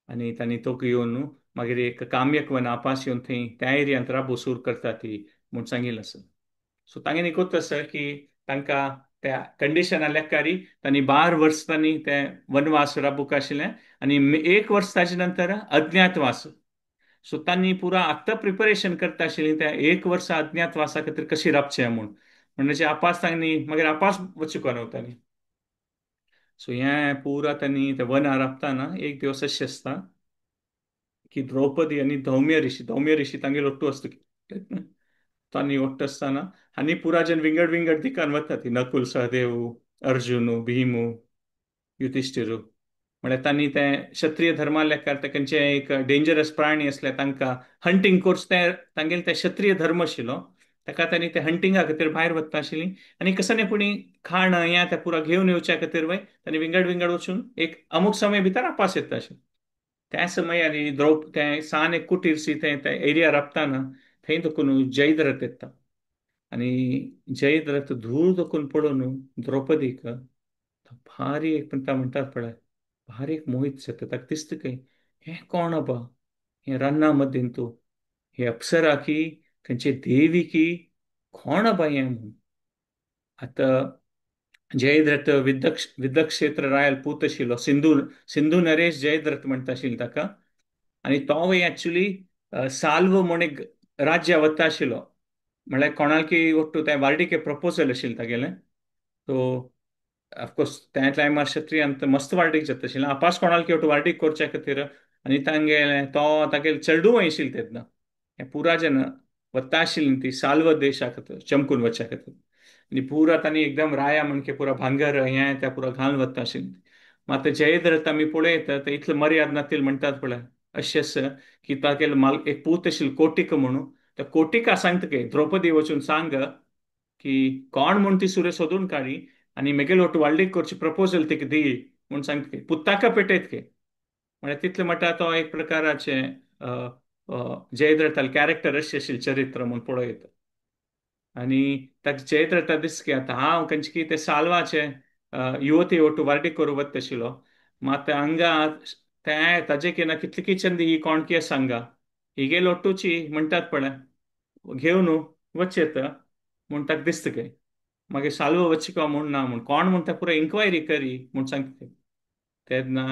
आनी तांणी तोग येवन मागीर एक काम्यकवन आपास येवन थंय त्या एरियांत राबू सूर करता ती म्हूण सांगिल्लें आसा. सो तांगेली कोत आसा की तांकां त्या कंडिशना लेखारी तांणी 12 वर्स तांणी ते वनवास राबूक आशिल्लें आनी 1 वर्स ताजे नंतर अज्ञातवास. सो तांणी पुरा आत्तां प्रिपरेशन करता आशिल्लीं त्या 1 वर्सा अज्ञातवासा खातीर कशी राबचें म्हूण, म्हणजे आपास तांणी मागीर आपास वचूंक न्हू तांणी. सो हें पुरा तांणी ते वनार राबताना एक दिवस अशें आसता की द्रौपदी आनी धौम्य ऋषी, धौम्य ऋषी तांगेलो ओट्टू आसता तांणी ओट्ट आसतना आनी पुरा जन विंगड विंगड दिकान वता ती नकुल सहदेव अर्जुन भीम युधिश्ठीर, म्हळ्यार तांणी ते क्षत्रिय धर्मा लेखार ते खंयचे एक डेंजरस प्राणी आसले तांकां हंटींग कोर्स ते तांगेले ते क्षत्रिय धर्म आशिल्लो ताका तांणी ते हंटिंगा खातीर भायर वता आशिल्ली आनी कसो न्ही पुणी खाण हें ते पुरा घेवन येवच्या खातीर वय तांणी विंगड विंगड वचून एक अमूक समय भितर आपास येता आशिल्लें. त्या समय आनी तें सान एक कुटीर सी तें त्या एरिया राबताना थंय देखून जयद्रथ येता आनी जयद्रथ धूळ देखून पळोवन द्रौपदीक भारी एक पण म्हणटात पळय भारी एक मोहीत जाता. ताका दिसता काय हें कोण आबा, हें रान्ना मदीं तूं हे अप्सरा की खंयचे देवी की कोण आबा हें म्हूण. आतां जयद्रथ विदक्षेत्र रायल पूत आशिल्लो, सिंधू नरेश जयद्रथ म्हणटा आशिल्लो ताका. आनी तो एक्चुली साल्व म्हूण एक राज्य वता आशिल्लो, म्हणल्यार कोणाकी ಒಟ್ಟು ते वार्डिके प्रपोजल आशिल्लें तागेलें. सो ऑफकोर्स त्या टायमार क्षत्रियांत मस्त वार्डीक जाता आशिल्लें, आपास कोणाक ಒಟ್ಟು वार्डीक करच्या खातीर आनी तांगेलें तो तागेलें चेडूं आशिल्लें तेन्ना हें पुरा जेन्ना वता आशिल्ली ती साल्व देशा खातीर चमकून वचच्या खातीर आनी पुरा तांणी एकदम राया म्हणके पुरा भांगर हें त्या पुरा घालून वता आशिल्लें. मात जयद्रथ आमी पळयता ते इतले मर्याद नातील म्हणटात पळय अशें आसा की तागेलो माल एक पूत आशिल्लो कोटीक म्हणून, त्या कोटिका सांगता की द्रौपदी वचून सांग की कोण म्हूण ती सुरे सोदून काडी आनी मेगेलो ಒಟ್ಟು व्हडली करची प्रपोजल तिका दी म्हूण सांगता की पुताका पेटयत की, म्हळ्यार तितले म्हणटा तो एक प्रकाराचें जयद्रथाल कॅरेक्टर अशें आशिल्लें चरित्र म्हूण पळयता. आनी ताका जयद्रथा दिसता की आतां हांव खंयचे की ते साल्वाचे युवती ಒಟ್ಟು वार्डी करूं वता आशिल्लो, मात हांगा तें ताजे की ना कितली की चंदी ही कोण की सांगा हिगे लोटूची म्हणटात पळय घेवन वचयेत म्हूण ताका दिसता काय मागीर साल्व वचका म्हूण ना म्हूण कोण म्हणटा पुरा इन्क्वायरी करी म्हूण सांगता. तेन्ना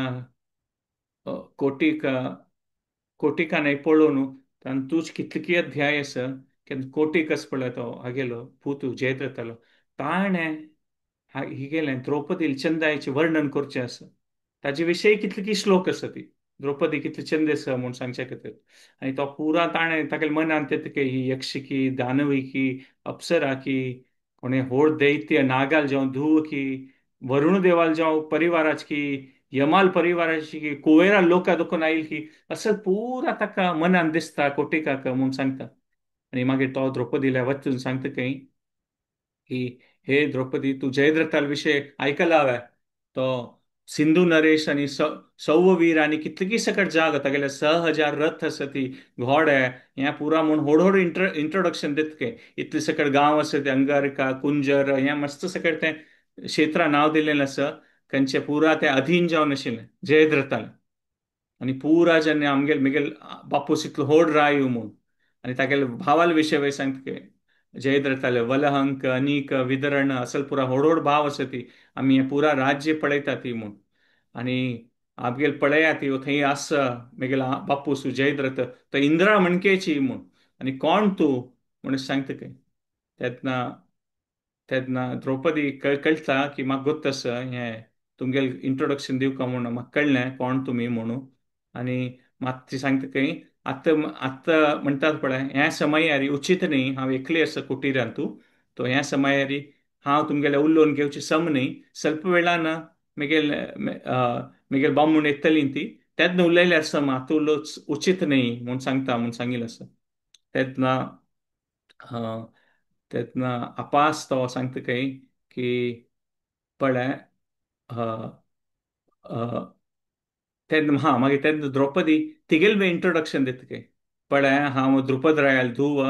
कोटिकान पळोवन तांणी तूच कितली अध्याय आसा केन्ना कोटीक आसा पळय तो हागेलो पूत जयद्रथालो ताणें हिगेलें द्रौपदी चंदायचें वर्णन करचें आसा, ताजे विशयी कितली श्लोक आसा ती द्रौपदी कितली चंद आसा म्हूण सांगच्या खातीर. आनी तो पुरा ताणें तागेल्या मनांत येता की ही यक्षिकी दानविकी अप्सरा की कोणे होड दैत्य नागाल जावं धूव की वरुण देवाल जावं परिवाराची की यमाल परिवाराची की कुवेरा लोका दुखून आयल की असं पुरा ताका मनान दिसता कोटिकाक म्हूण सांगता. आनी मागीर तो द्रौपदीला वचून सांगता खंय की हे द्रौपदी तूं जयद्रथाल विशय आयकला हांवें, तो सिंधू नरेश आनी सौवीर आनी कितली सकट जाग तागेले 6000 रथ आसा ती घोडे हें पुरा म्हूण होड होड इंट्रोडक्शन दित के इतले सकट गांव आसा ते अंगारका कुंजर हें मस्त सकट तें क्षेत्रा नांव दिलेलें आसा खंयचें पुरा तें अधीन जावन आशिल्लें जयद्रथालें. आनी पुरा जेन्ना आमगेल मेगेल बापूस इतलो होड राय म्हूण आनी तागेले भावाल विशय वय सांगता की जयद्रथाले वलहंक अनीक विदरण असल पुरा होड होड भाव आसा ती आमी हें पुरा राज्य पळयता ती म्हूण. आनी आमगेल पळया ती थंय आसा मेगेल बापूस जयद्रथ तो इंद्रा म्हणकेची म्हूण आनी कोण तूं म्हणून सांगता खंय. तेन्ना तेन्ना द्रौपदी कळटा की म्हाका गोत्त आसा हें तुमगेलें इंट्रोडक्शन दिवका म्हणून म्हाका कळ्ळें कोण तुमी म्हणून. आनी मात ती सांगता खंय आतां आतां म्हणटात पळय ह्या समयारी उचीत न्ही, हांव एकली आसा कुटिरांत तो ह्या समयारी हांव तुमगेले उलोवन घेवची सम न्ही, स्वल्प वेळान मेगेल मेगेल बामूण येतली ती तेन्ना उलयल्यार सम, आतां उलोवच उचीत न्ही म्हूण सांगता म्हूण सांगिल्लें आसा. तेन्ना तेन्ना आपास तो सांगता खंय की पळय तेन्ना हां मागीर तेन्ना द्रौपदी तिगेल बी इंट्रोडक्शन दिता खंय, पळय हांव द्रुपद रायाल धुव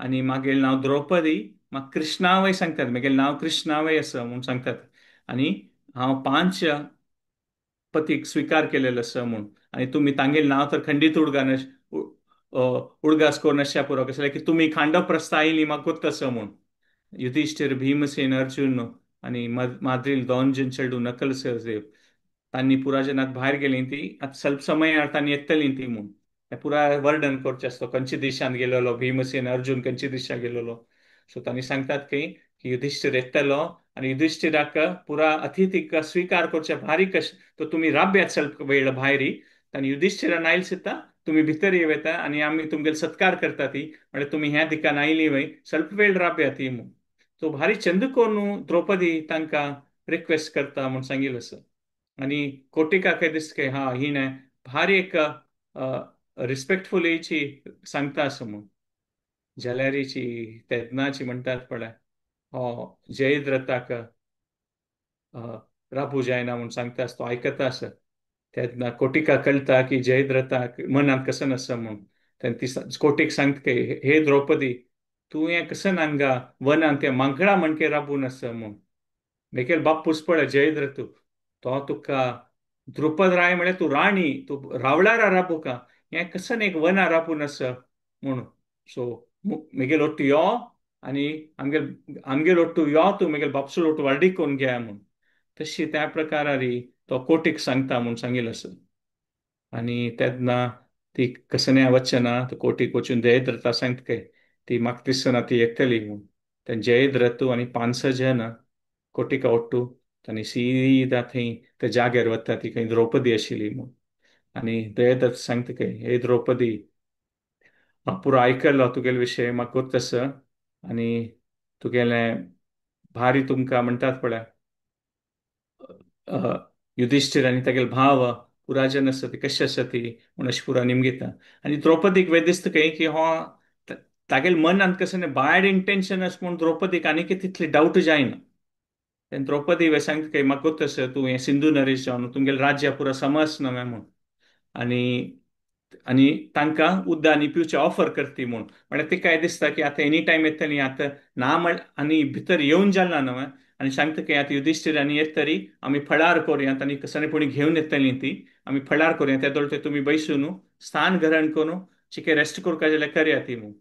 आनी मागीर नांव द्रौपदी, म्हाका कृष्णावय सांगतात, मागीर नांव कृष्णावय आसा म्हूण सांगतात आनी हांव पांच पतीक स्विकार केलेलो आसा म्हूण, आनी तुमी तांगेलें नांव तर खंडीत उडगास करून अशा पुरो कसलें की तुमी खांडवप्रस्थ आयली म्हाका गोत्त आसा म्हूण. युधिश्ठीर, भीमसेन, अर्जुन आनी माद्रील दोन जन चेडू नकल सहदेव तांणी पुराजनात भायर गेली ती आतां स्वल्प समयार तांणी येतली ती म्हूण हें पुरा वर्णन करचें आसता, खंयच्या देशांत गेलेलो भीमसेन अर्जुन, खंयच्या दिशा गेलेलो. सो तांणी सांगतात की युधिश्ठीर येतलो आनी युधिश्ठिराक पुरा अतिथीक स्विकार करचे भारी कश, तो तुमी राब्यात स्वल्प वेळ भायरी आनी युधिश्ठिरान आयल सुद्दां तुमी भितर येता आनी आमी तुमगेले सत्कार करता ती, म्हळ्यार तुमी ह्या दिकान आयली वय स्वल्प वेळ राब्या ती म्हूण. सो भारी चंद कोरून द्रौपदी तांकां रिक्वेस्ट करता म्हूण सांगिल्लें आसा. आनी कोटिका काय दिसता की हा हिणें भारी एक रिस्पेक्टफुलीची सांगता आसा म्हूण. जाल्यारीची तेदनाची म्हणटात पळय हो जयद्रथाक राबू जायना म्हूण सांगता आसा, तो आयकता आसा. तेन्ना कोटिका कळटा की जयद्रथाक मनांत कसं नासा म्हूण. तेन्ना ती कोटीक सांगता की हे द्रौपदी तूं हें कसं हांगा वनांत त्या मांकडा म्हणके राबून आसा म्हूण. मेगेल बापूस पळय जयद्रथ तो तुका द्रुपद राय म्हळ्यार तूं राणी, तूं रावळारा राबू का, हें कसं एक वना राबून आसा म्हूण. सो मेगेल ओट्टू यो आनी आमगेल ओट्टू यो, तूं मेगेल बापसूल ओट्टू वार्डीक करून घे म्हूण. तशी त्या प्रकारारी तो कोटीक सांगता म्हूण सांगिल्लें आसा. आनी तेन्ना ती कसनें वचना तो कोटीक वचून जयद्रथा सांगता की ती म्हाका दिसना ती येतली म्हूण. तेन्ना जयद्रथ आनी पांच स जन कोटिका ओट्टू आनी सीदा थंय त्या जाग्यार वता ती खंय द्रौपदी आशिल्ली म्हूण. आनी जयद्रथ सांगता की हे द्रौपदी हांव पुरो आयकलो तुगेले विशय, म्हाका गोत्त आसा आनी तुगेलें भारी तुमकां म्हणटात पळय युधिश्ठीर आनी तागेले भाव पुराजन आसा ती कशें आसा ती म्हूण अशें पुरा निमगिता. आनी द्रौपदीक वेळ दिसता खंय की हो तागेले मनांत कसलें बॅड इंटेन्शन आसा म्हूण द्रौपदीक आनीक तितली डावट जायना. तेन्ना द्रौपदी वे सांगता की म्हाका गोत्त आसा तूं हें सिंधू नरेश जावन तुमगेलें राज्य पुरा समज न्हय म्हूण, आनी आनी तांकां उदक आनी पिवचें ऑफर करती म्हूण. म्हळ्यार तिकाय दिसता की आतां एनी टायम येतली आतां ना म्हण आनी भितर येवन जालां न्हय, आनी सांगता की आतां युधिश्ठीर आनी येत तरी आमी फळार करुया, आनी कसली कोणी घेवन येतली ती आमी फळार करुया, त्या दोळ तुमी बैसून स्थान ग्रहण करून चिके रेस्ट करपा जाल्यार करया ती म्हूण.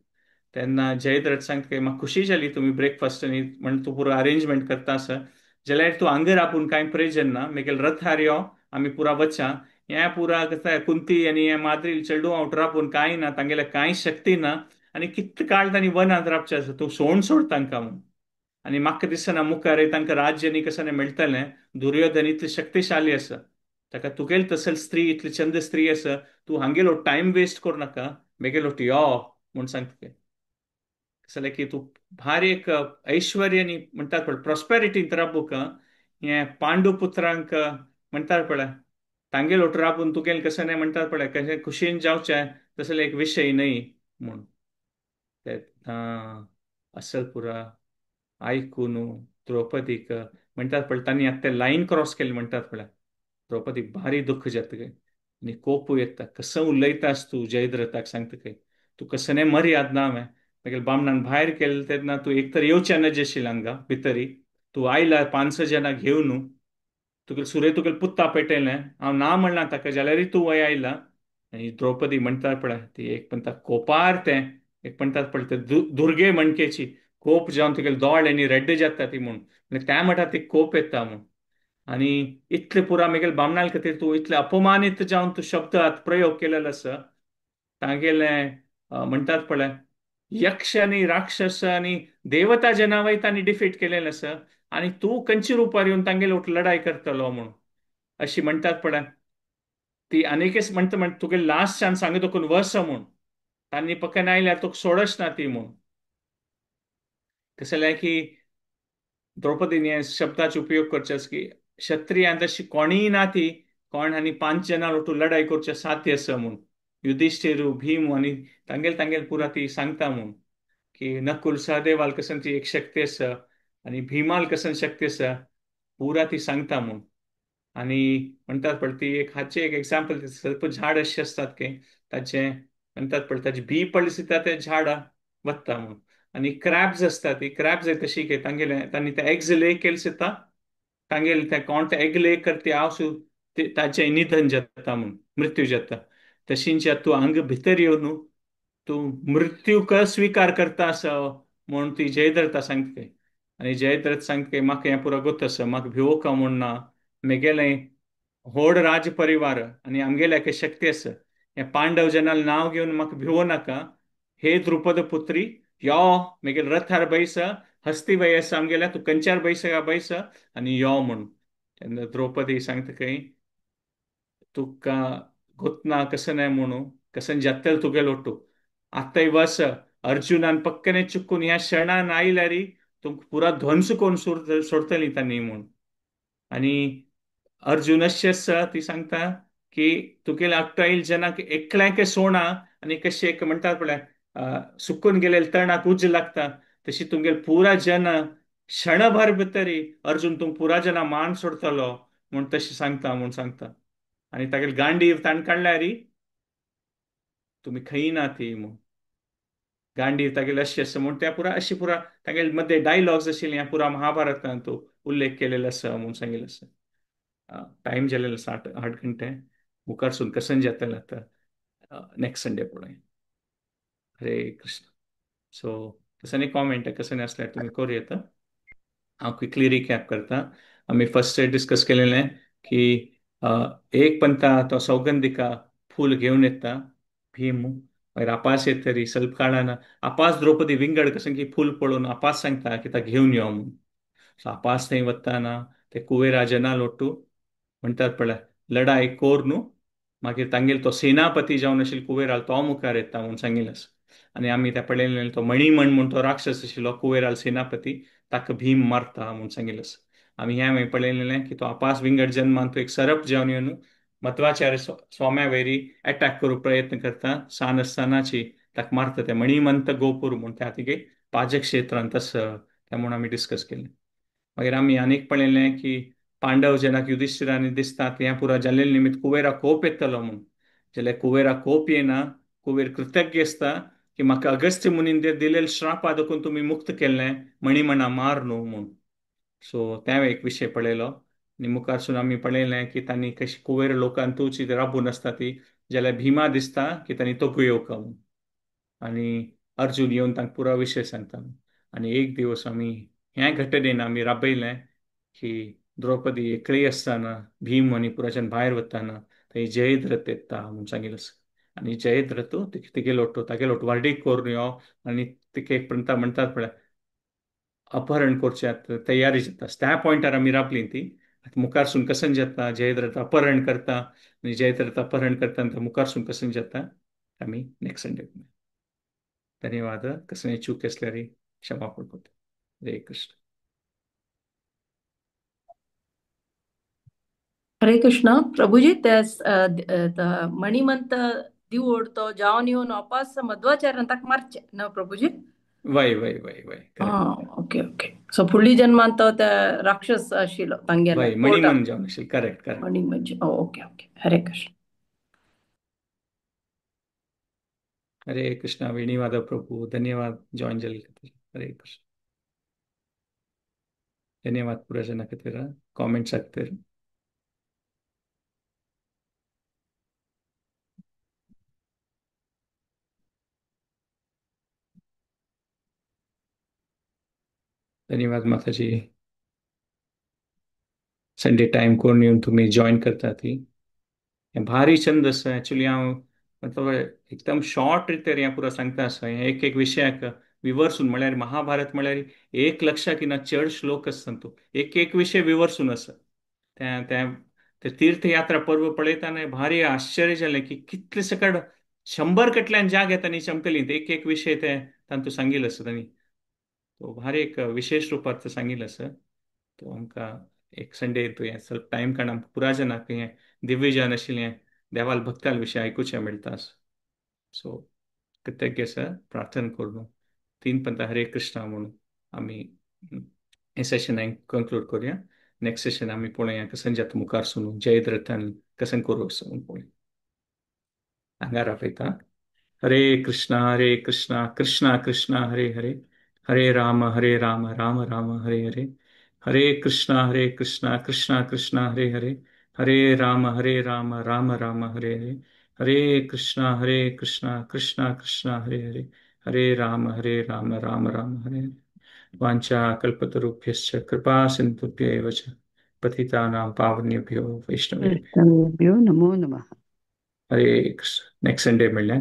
तेन्ना जयद्रथ सांगता की म्हाका खुशी जाली तुमी ब्रेकफास्ट आनी म्हण तूं पुरो अरेंजमेंट करता आसा, जाल्यार तूं हांगर आपूण कांय प्रयोजन ना, मेगेल रथार यो आमी पुरा वचा, हें पुरा कशें कुंती आनी हें माद्री चेडूं हांव राबून कांय ना, तांगेले कांय शक्ती ना आनी कितले काळ तांणी वनांत राबचें आसा, तूं सोण सोड तांकां म्हूण. आनी म्हाका दिसना मुखार तांकां राज्य न्ही कशें मेळटलें, दुर्योधन इतली शक्तिशाली आसा, ताका तुगेल तसल स्त्री इतली चंद स्त्री आसा, तूं हांगेलो टायम वेस्ट करूं नाका, मेगेलो यो म्हूण सांगता. जाल्यार की तूं भारी एक ऐश्वर्य न्ही म्हणटात पळय प्रॉस्पेरिटींत राबूक हें पांडू पुत्रांक म्हणटात पळय तांगेलो राबून तुगेल कशें न्हय म्हणटात पळय कशें खुशयेन जावचें तसलें एक विशय न्हय म्हूण. तेन्ना असल पुरा आयकून द्रौपदीक म्हणटात पळय तांणी आतां तें लायन क्रॉस केली म्हणटात पळय, द्रौपदीक भारी दुख्ख जाता काय आनी कोपूय येता, कसो उलयतास तूं जयद्रथाक सांगता काय तूं कसं न्हय मर्याद ना हांवें मागीर बामणान भायर केलें तेन्ना तूं एक तर येवचें नजेशील हांगा भितरी, तूं आयला पांच स जाणां घेवन तुगेले सुरे तुगेले पुत्ता पेटयलें हांव ना म्हणलां ताका जाल्यारय तूं वय आयला. आनी द्रौपदी म्हणटात पळय ती एक म्हणटा कोपार तें एक म्हणटात पळय ते दुर्गे म्हणकेची कोप जावन तुगेले दोळे आनी रेड्डे जाता ती म्हूण, त्या म्हणटा ती कोप येता म्हूण. आनी इतले पुरा मागीर बामणाल खातीर तूं इतले अपमानीत जावन तूं शब्द प्रयोग केलेलो आसा, तांगेलें म्हणटात पळय यक्ष आनी राक्षस आनी देवता जनावय तांणी डिफीट केलेलें आसा आनी तूं खंयच्या रुपार येवन तांगेले वट लढाय करतलो म्हूण अशी म्हणटात पळय. ती आनीकच म्हणटा म्हण तुगे लास्ट चान्स सांगू तुका वस म्हूण, तांणी पक्का आयल्यार तुका सोडच ना ती म्हूण. तशें की द्रौपदीने शब्दाचो उपयोग करचे की क्षत्रियान तशी कोणीय ना ती कोण आनी 5 जाणां लोटू लढाई करचे साध्य आसा म्हूण. युधिष्ठिर भीम आनी तांगेल तांगेल पुरा ती सांगता म्हूण की नकुल सहदेवाल कसन ती एक शक्ती आसा आनी भीमाल कसन शक्ती आसा पुरा ती सांगता म्हूण. आनी म्हणटात पळय ती एक हाचे एक एग्जाम्पल, ಸ್ವಲ್ಪ झाड अशें आसतात की ताचें म्हणटात पळय ताची बी पडली सुद्दां तें झाड वता म्हूण. आनी क्रॅब्स आसतात ती क्रॅब्स तशी की तांगेले तांणी ते एग्ज ले केले सुद्दां तांगेले ते कोण ते एग ले करते हांव सु ताचें निधन जाता म्हूण, मृत्यू जाता. तशींच तूं हांगा भितर येवन तूं मृत्यूक स्विकार करता आसा म्हूण ती जयद्रथा सांगता. आनी जयद्रथ सांगता म्हाका हें पुरो गोत आसा, म्हाका भिवोका म्हूण ना, मेगेलें व्हड राज परिवार आनी आमगेले एक शक्ती आसा, हें पांडव जनाल नांव घेवन म्हाका भिवो नाका, हे द्रुपद पुत्री यो मेगेल रथार बैस, हस्ती वय आसा आमगेल्या, तूं कंचार बैस का बैस आनी यो म्हूण. तेन्ना द्रौपदी सांगता खंय तुका गोतना कसं नाही म्हणू कसं जातल तुगे लोटू आतांय वस अर्जुनान पक्कने चुकून ह्या क्षणान आयल्यार तुमकां पुरा ध्वंस करून सोडतली तांणी म्हूण. आनी अर्जुन अशें आसा ती सांगता की तुगेले अकटाईल जनाक एकल्याक सोणा आनी कशें एक म्हणटात पळय सुकून गेलेले तणाक उज लागता तशी तुमगेले पुरा जन क्षणभर भितरी अर्जुन तुमकां पुरा जना मान सोडतलो म्हूण तशें सांगता म्हूण सांगता. आनी तागेले गांडीव ताणें काडल्यार तुमी खंय ना ती म्हूण गांडीव तागेले अशें आसा म्हूण त्या पुरा अशें पुरा तागेले मदें डायलॉग्स आशिल्ले ह्या पुरा महाभारतांत तो उल्लेख केलेलो आसा म्हूण सांगिल्लें आसा. टायम जालेलो आसा 8 घंटे मुखारसून कसन जातलें आतां नेक्स्ट संडे पळय. हरे कृष्ण. सो कसं कॉमेंट कसं आसल्यार तुमी करूं येता. हांव क्विकली रिकॅप करता. आमी फर्स्ट डिस्कस केलेलें की एक पंथा तो सौगंधिका फूल घेवन येता भीम, मागीर आपास येत तरी सल्प काळान आपास द्रौपदी विंगड कसं की फूल पळोवन आपास सांगता की ता घेवन यो म्हूण. सो आपास थंय वतना ते कुवेरा जना लोटू म्हणटात पळय लढाई कोर न्हू, मागीर तांगेलो तो सेनापती जावन आशिल्लो कुवेराल तो मुखार येता म्हूण सांगिल्लें आसा. आनी आमी त्या पळयलें तो मणिमण म्हूण तो राक्षस आशिल्लो कुवेराल सेनापती ताका भीम मारता म्हूण सांगिल्लें आसा. आमी हें मागीर पळयलें की तो आपास विंगड जन्मान तो एक सरप जावन येवन मध्वाचार्य स्वाम्या वयरी एटॅक करूंक प्रयत्न करता, सान आसतनाची ताका मारता ते मणिमंत गोपूर म्हूण त्या तिगे पाजक क्षेत्रांत आसा तें म्हूण आमी डिस्कस केलें. मागीर आमी आनीक पळयलें की पांडव जेन्ना युधिष्ठिरांनी दिसतात हें पुरा जाल्लें निमित्त कुवेरा कोप येतलो म्हूण. जाल्यार कुवेरा कोप येना, कुवेर कृतज्ञ आसता की म्हाका अगस्त्य मुनीन दिलेले श्रापा देखून तुमी मुक्त केल्लें मणिमणा मार न्हू म्हूण. सो तें एक विशय पळयलो. आनी मुखारसून आमी पळयलें की तांणी कशी कुवेर लोकांतूच राबून आसता ती, जाल्यार भीमा दिसता की तांणी तोगू येवका म्हूण आनी अर्जुन येवन तांकां पुरा विशय सांगता. आनी एक दिवस आमी ह्या घटनेन आमी राबयलें की द्रौपदी एकली आसतना भीम आनी पुराच्यान भायर वतना थंय जयद्रथ येता म्हूण सांगिल्लें आसा. आनी जयद्रथ तिगे लोटो तागे लोट वार्डीक करून यो आनी तिका एक म्हणटा म्हणटात पळय अपहरण करच्या तयारी जाता. त्या पॉयंटार आमी राबली ती आतां मुखारसून कसन जाता जयद्रथ अपहरण करता आनी जयद्रथ अपहरण करता आनी मुखारसून कसन जाता आमी नेक्स्ट संडे. धन्यवाद. कसले चूक आसल्यार क्षमा करता. हरे कृष्ण. हरे कृष्ण. प्रभुजी त्या मणिमंत दिवड तो जावन येवन वापस मध्वाचार्यान ताका मारचें ना प्रभुजी? वय वय वय वय करेक्ट. Okay okay. सो फुडली जन्मान तो त्या राक्षस आशिल्लो तांगेल्या वय मणिमन जावन आशिल्लो. Correct correct. मणिमन. Okay okay. Hare Krishna. Hare Krishna. Venimadhav प्रभु धन्यवाद जॉइन जल. हरे कृष्ण. धन्यवाद पुरा जना खातीर कॉमेंट्स खातीर. धन्यवाद माताजी. संडे टायम करून येवन तुमी जॉईन करता ती हें भारी छंद आसा. एक्चुली हांव मतलब एकदम शॉर्ट रितेर हें पुरा सांगता आसा. हें एक एक विशयाक विवर्सून म्हळ्यार महाभारत म्हळ्यार 1 लक्षाक ना चड श्लोक आसता तो एक एक विशय विवर्सून आसा. त्या त्या ते तीर्थयात्रा पर्व पळयतना भारी आश्चर्य जालें की कितले सकड 100 कटल्यान जाग येता न्ही चमकली एक एक विशय ते तांतू सांगिल्लो आसा तांणी. तो भारी एक विशेश रुपार ते सांगिल्लो आसा. तो आमकां एक संडे हें स्वल्प टायम काडून आमकां पुराय जाणांक हें दिव्य जान आशिल्लें देवाल भक्ताल विशय आयकुचें मेळटा. सो कृतज्ञ आसा प्रार्थना करून तीन पंता हरे कृष्णा म्हणून आमी हें सेशन कंक्लूड करुया. नेक्स्ट सेशन आमी पळोवया कसन जाता मुखार सुनू जयद्रथान कसन करू असो म्हणून पळोवया. हांगा रावयता. हरे कृष्णा हरे कृष्णा कृष्णा कृष्णा हरे हरे, हरे राम हरे राम राम राम हरे हरे, हरे कृष्णा हरे कृष्णा कृष्णा कृष्णा हरे हरे, हरे राम हरे राम राम राम हरे हरे, हरे कृष्णा हरे कृष्णा कृष्णा कृष्णा हरे हरे, हरे राम हरे राम राम राम हरे हरे. वाञ्छा कल्पतरुभ्यश्च कृपा सिन्धुभ्य एव च पतितानां पावनेभ्यो वैष्णवेभ्यो वैष्णवेभ्यो नमो नमः. हरे कृष्ण. Next Sunday मिळ्ळें.